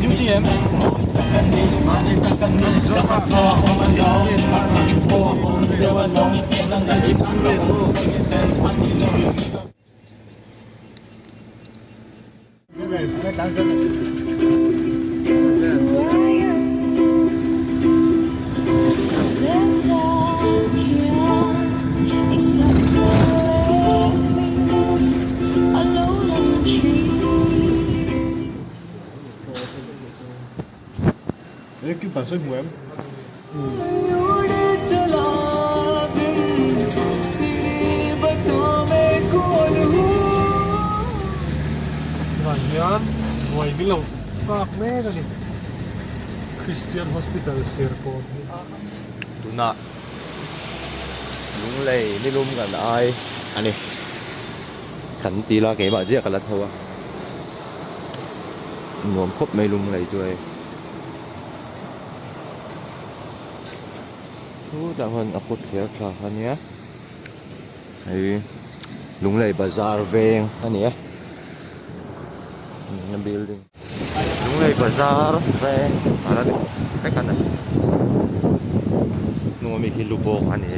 Duty em? Tunah hian ruai min lo nghak mek a ni Christian Hospital Serkawn hi. Tunah Lunglei nilum kan ai a ni. Kan ti la keimah chiah ka la tho a. Nuam khawp mai Lunglei chu hei. Chutah khuan a kawt thler thla kha ania hei Lunglei bazar veng a ni a building Lunglei bazar veng a la ni vek a ni hnung ami khi lubawk a ni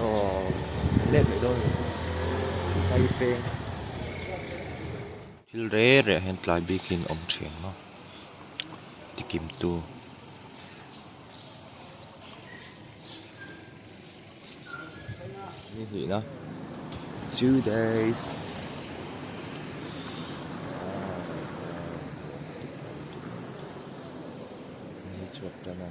aw let leh dawn phai peng. Thil reh reh ah hian tlai bikin awm thin a tikim tu. Ni hnih na 2 days ni chhuak tan a.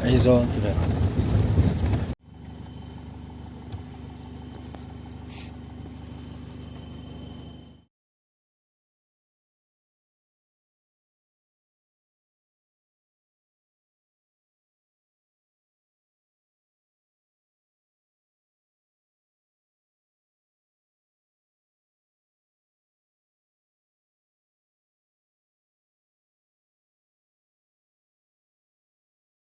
Aizawl ti ve.